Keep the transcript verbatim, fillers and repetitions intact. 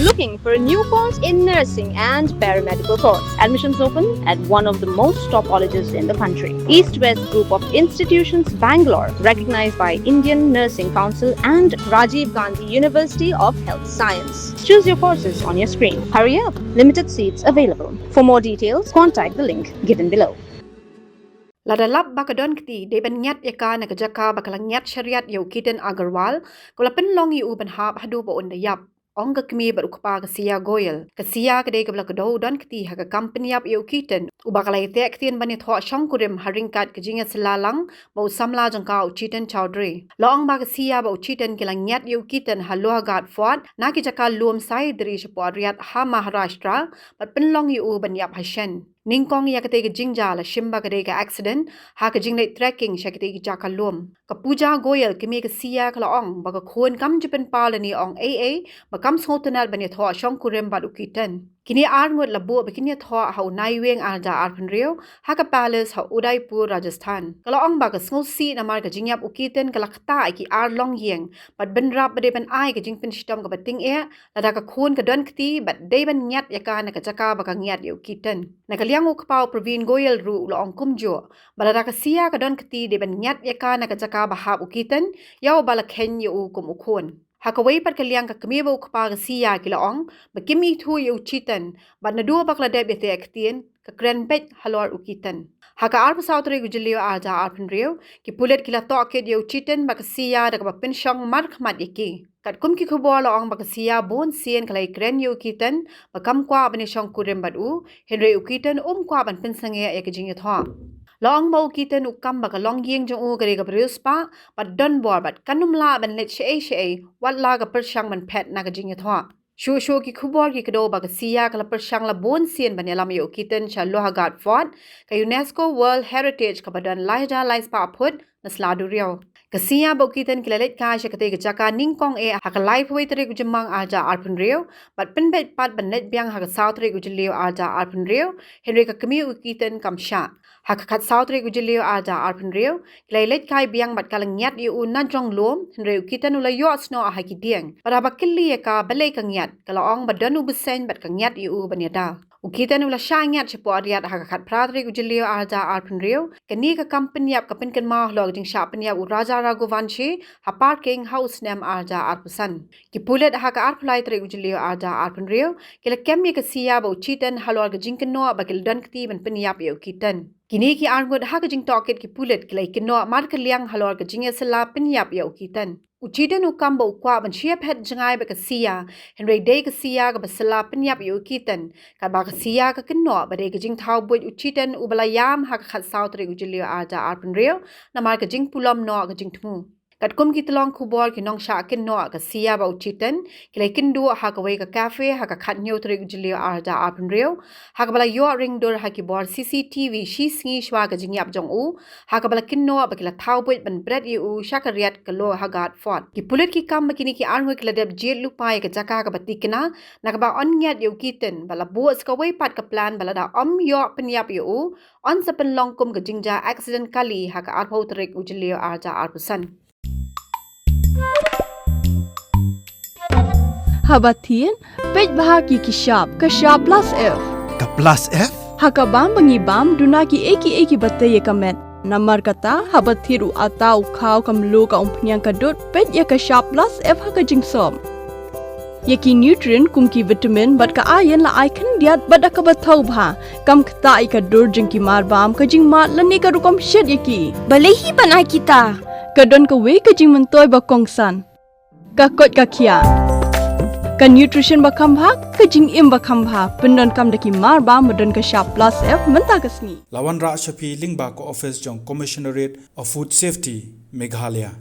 Looking for a new course in nursing and paramedical course? Admissions open at one of the most top colleges in the country. East West Group of Institutions, Bangalore, recognized by Indian Nursing Council and Rajiv Gandhi University of Health Science. Choose your courses on your screen. Hurry up, limited seats available. For more details, contact the link given below. Lada lap ba ka don kti dei ban ngiat ïa ka na ka jaka ba ka la ngiat shariat ïa u Ketan Agarwal, ka la pynlong ïa u ban hap haduh ba un da ïap, ong ka kmie bad u kpa ka Siya Goyal. Ka Siya ka dei kaba la kdew u don kti ha ka kam pynïap ïa u Ketan, uba ka la ïateh ktien ban ïathoh shongkurim ha ryngkat ka jingïasylla lang bad u samla jong ka u Chetan Chowdhury. La ong ba ka Siya bad u Chetan ki la ngiat ïa u Ketan ha Lohagarh Fort na ki jaka lum Sahyadri shapoh Riyadh ha Maharashtra, bad pynlong ïa u ban ïap ha shen. Nyngkong ïa katei ka jingjia la shim ba ka dei ka accident ha ka jingleit trekking sha katei ka jaka lum. Ka Pooja Goyal, kmie ka Siya, ka la ong ba ka khun kam ju pynpaw lane ong ei ei, ba kam sngewtynnad ban ïathoh shongkurim bad u Ketan. Kine arngut la buh ba kin ïathoh ha u Naiwieng ar hajar arphew hynriew ha ka Palace ha Udaipur, Rajasthan. Ka la ong ba ka sngewsih namar ka jingïap u Ketan ka la ktah ïa ki ar longïing, bad bynrap ba dei ban ai ka jingpynshitom kaba tyngeh lada ka khun ka don kti bad dei ban ngiat ïa ka na ka jaka ba ka ngiat ïa u Ketan. Na ka liang u kpa u Praveen Goyal ruh u la ong kumjuh ba lada ka Siya ka don kti dei ban ngiat ïa ka na ka jaka ba hap u Ketan, ïa uba la kheiñ ïa u kum u khun. Ha kawei pat ka liang ka kmie bad u kpa ka Siya ki la ong ba kim ithuh ïa u Chetan, bad naduh ba ka la dep ïateh ktien ka kren beit halor u Ketan. Ha ka arphew saw tarik u Jylliew ar hajar arphew hynriew, ki pulit ki la tohkit ïa u Chetan bad ka Siya da kaba pynshong markhmat ïa ki. Katkum ki khubor la ong ba ka Siya bun sien ka la ïakren ïa u Ketan ba kam kwah ban ïashongkurim bad u, hynrei u Ketan um kwah ban pynsangeh ïa ka jingïathoh. La ong ba u Ketan u kam ba ka longïing jong u ka dei kaba riewspah bad donbor bad kan ym lah ban leit shaei shaei wat la ka pyrshang ban phet na ka jingïathoh. Shuh shuh ki khubor ki kdew ba ka Siya ka la pyrshang la bun sien ban ïalam ïa u Ketan sha Lohagarh Fort, ka UNESCO World Heritage kaba don lai hajar lai spah phut na sla duriaw. Ka Siya bad u Ketan ki la leit kai sha katei ka jaka nyngkong eh ha ka laiphew wei tarik u Jymmang ar hajar arphew hynriew, bad pynbeit pat ban leit biang ha ka saw tarik u Jylliew ar hajar arphew hynriew, hynrei ka kmie u Ketan kam shah. Ha ka khatsaw tarik u Jylliew ar hajar arphew hynriew, ki la ïaleit kai biang bad ka la ngiat ïa u na jrong lum, hynrei u Ketan u la ïohsnoh ha ki dieng. Bad haba kylli ïa ka balei ka ngiat, ka la ong ba don u bseiñ bad ka ngiat ïa u ban ïada. U Ketan u la shah ngiat shapoh Riyadh ha ka khatphra tarik u Jylliew ar hajar arphew hynriew. Kane ka kam pynïap ka pynkynmaw halor ka jingshah pynïap u Raja Raghuvanshi ha parking ha u snem ar hajar arphew san. Ki pulit ha ka arphew lai tarik u Jylliew ar hajar arphew hynriew ki la kem ïa ka Siya bad u Chetan halor ka jingkynnoh ba ki la don kti ban pynïap ïa u Ketan. Kine ki arngut ha ka jingtohkit ki pulit ki la ïakynnoh markylliang halor ka jingïasylla pynïap ïa u Ketan. U Chetan u kam ba u kwah ban shu ïaphet jngai bad ka Siya, hynrei dei ka Siya kaba sylla pynïap ïa u Ketan, katba ka Siya ka kynnoh ba dei ka jingthaw buit u Chetan uba la ïam ha ka khatsaw tarik u Jylliew ar hajar arphew hynriew namar ka jingpulom noh ka jingthmu. Katkum ki tyllong khubor ki nongshah kynnoh ka Siya bad u Chetan ki la ïakynduh ha kawei ka cafe ha ka khathynñiew tarik u Jylliew ar hajar arphew hynriew, ha kaba la ïoh ring dur ha ki bor C C T V shi sngi shuwa ka jingïap jong u, ha kaba la kynnoh ba ki la thaw buit ban bret ïa u sha ka riat ka Lohagarh Fort. Ki pulit ki kam ba kine ki arngut ki la dep jied lypa ïa ka jaka kaba tikna, na kaba yn ngiat ïa u Ketan, bad la buh sa kawei pat ka plan ba lada ym ïoh pynïap ïa u, yn sa pynlong kum ka jingjia accident kali ha ka arphew tarik u Jylliew ar hajar arphew san. Haba thied, peit bha ki ki shap, ka shap plus F. Ka plus F? Ha ka bam ba ngi bam, duna ki ei ki ei kiba tei ïa ka met. Namar kata, haba thied u atta u khaw ka mluh ka umphniang ka dud, peit ïa ka shap plus F ha ka jingsop. Ïa ki nutrient kum ki vitamin bad ka iron la ai khyndiat bad da kaba thaw bha. Kam ktah ïa ka dur jong ki marbam, ka jingmad lane ka rukom shet ïa ki. Balei hi ban ai kita? Ka don kawei ka jingmyntoi ba kongsan. Ka koit ka khiah. Ka nutrition ba kham bha, ka jingim ba kham bha. Pyndonkam da ki marbam ba don ka shap plus F mynta ka sngi. La wanrah sha phi lyngba ka office jong Commissionerate of Food Safety, Meghalaya.